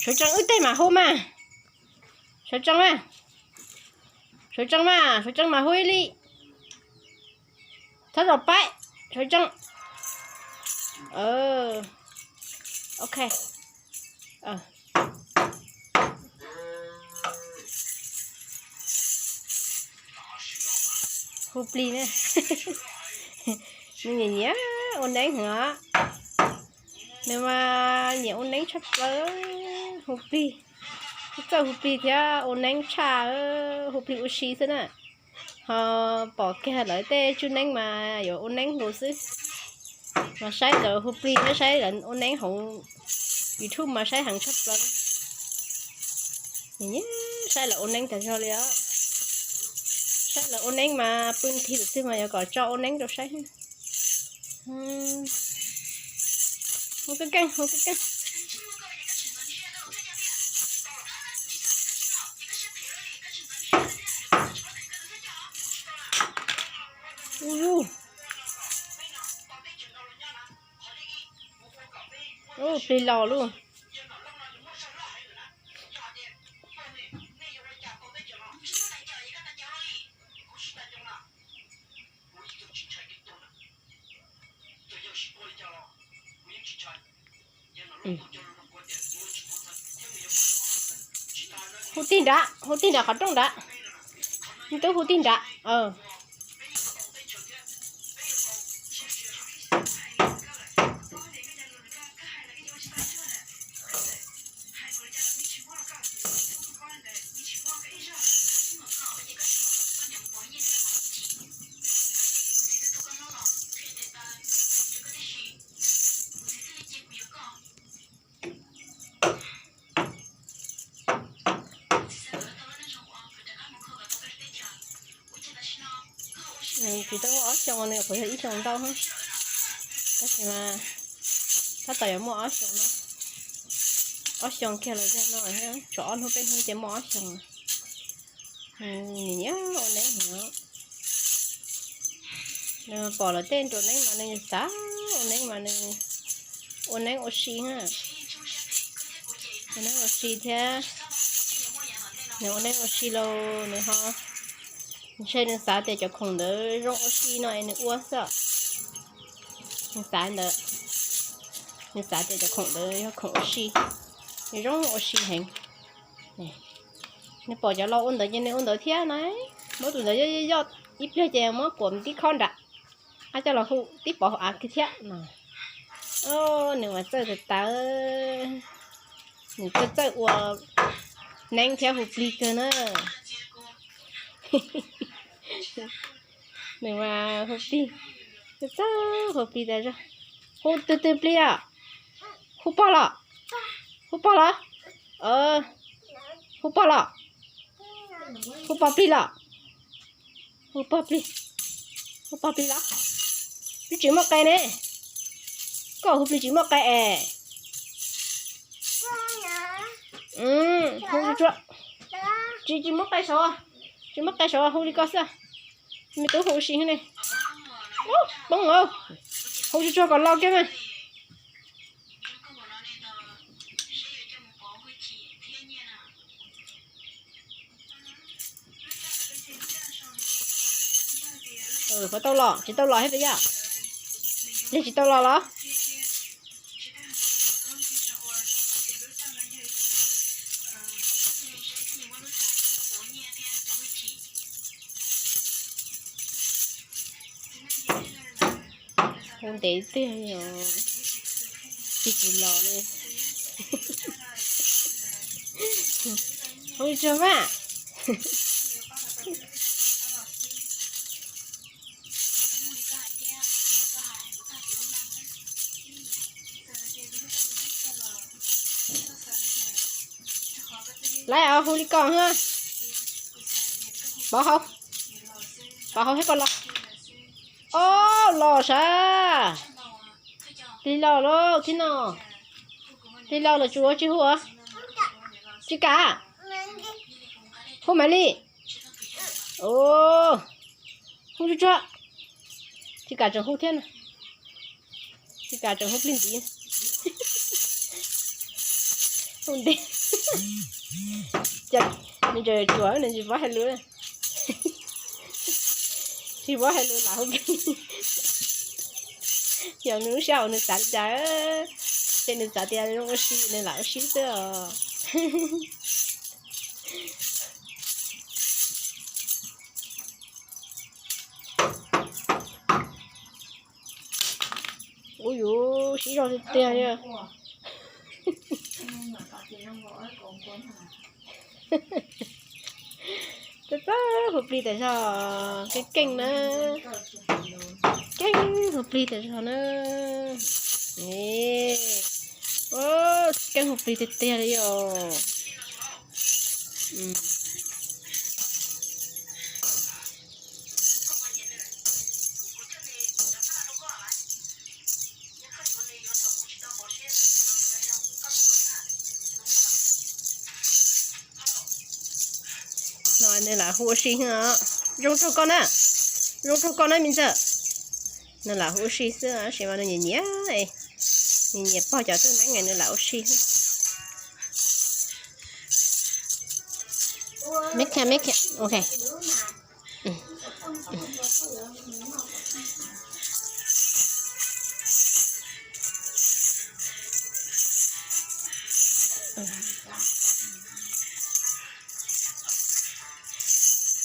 Suav tsees wb tej mas hu mas. Suav tsees mas. Suav tsees mas, suav tsees mas hu ib li. Txhob zov paib, suav tsees. Ok. Hu plig ne. Nws nyiam nyiam ua neeb heev os. Nws mas nyiam ua neeb tshaj plaws. Hu plig, txawj hu plig thiab ua neeb tshaj, hu plig ua si xwb na. Ho pom kiag lawv tej tswj neeb mas yuav ua neeb nkaus xwb. Mas saib lawv hu plig thiab saib lawv ua neeb hauv YouTube mas saib heev tshaj plaws. Nyiam nyiam saib lawv ua neeb tas zog li os. Saib lawv ua neeb mas pw nthi lawm xwb mas yuav kom tso ua neeb rau saib. Hu keej keej, hu keej keej. Ub, plig los lawm. Hu tig nrad, hu tig nrad qhov rooj nrad. Tub hu tig nrad. Nws tsis tau muaj ob xyoos, nws nyuam qhuav yog ib xyoos ntau. Tab sis mas tab tom yuav muaj ob xyoos no, ob xyoos kiag los yog no, tshuav ob hnub peb hnub ces muaj ob xyoos. Nws nyiam ua neeb heev. Nws pom lawv tej ua neeb mas nws xav ua neeb mas nws ua neeb ua si na. Ua neeb ua si thiab. Nws ua neeb ua si los nws ho ntshe nws xav tias cov khoom ntawd zoo ua si no es nws ua xwb. Nws xav ntawd, nws xav tias cov khoom ntawd yog khoom ua si, nws zoo ua si heev. Nws pom cov laus ua ntawd ces nws ua ntawd thiab na. Muab tus ntawd yoj yoj ib pliag ces muab kuam tib khob nram, ab coj los hu tib pov hauv av kiag thiab no. Nws mas txawj tawv tawv, nws txawj txawj ua neeb thiab hu plig kawg na. Nws mas hu plig, txawj hu plig tas zog. Hu twg twg plig os? Hu pog los? Hu pog los? Hu pog los? Hu pog plig los? Hu pog plig, hu pog plig los? Plig tsis muaj qe ne. Koj hu plig tsis muaj qe es. Hu tsuag tsuag. Tsis, tsis muaj qe saud, tsis muaj qe saud, hu li ko xwb. Me tub hu ua si ne. Poob, hu tsuag tsuag kom lo kiag mas. Puas tau los? Tsis tau los thiab puas yog? Yog tsis tau los los? Hu ntev tiag, tsis tsis los li. Hu tsuag mas. Lawv hu li ko ha. Pov hauv, pov hauv thiab koj los. Ob, los sav. Plig los lauj, thib no. Plig los lawm tsis ua tsis hu os. Tsis kam. Hu mam li. Hu tsuag tsuag. Tsis kam tseem hu thiab na. Tsis kam tseem hu plig ntxiv. Hu ntev. Cas nws tseem tsuas nws tsis paub hais lus, tsis paub hais lus lam hu nkeeg. Yog nws lub sij hawm nws xav li cas, ces nws xav tias zoo ua si nws lam ua si xwb os. Ub, yuav sib zog tiag tiag li. Txawj txawj hu plig tas zog, keej keej na, keej hu plig tas zog na. Keej hu plig tiag tiag li os. No nws lam hu ua si os. Zoo raug koj na, zoo raug koj na me ntxawg. Nws lam hu ua si xwb tab sis mas nws nyiam nyiam, nws nyiam pog cov twj neeb nws lam ua si. Make it, make it, ok.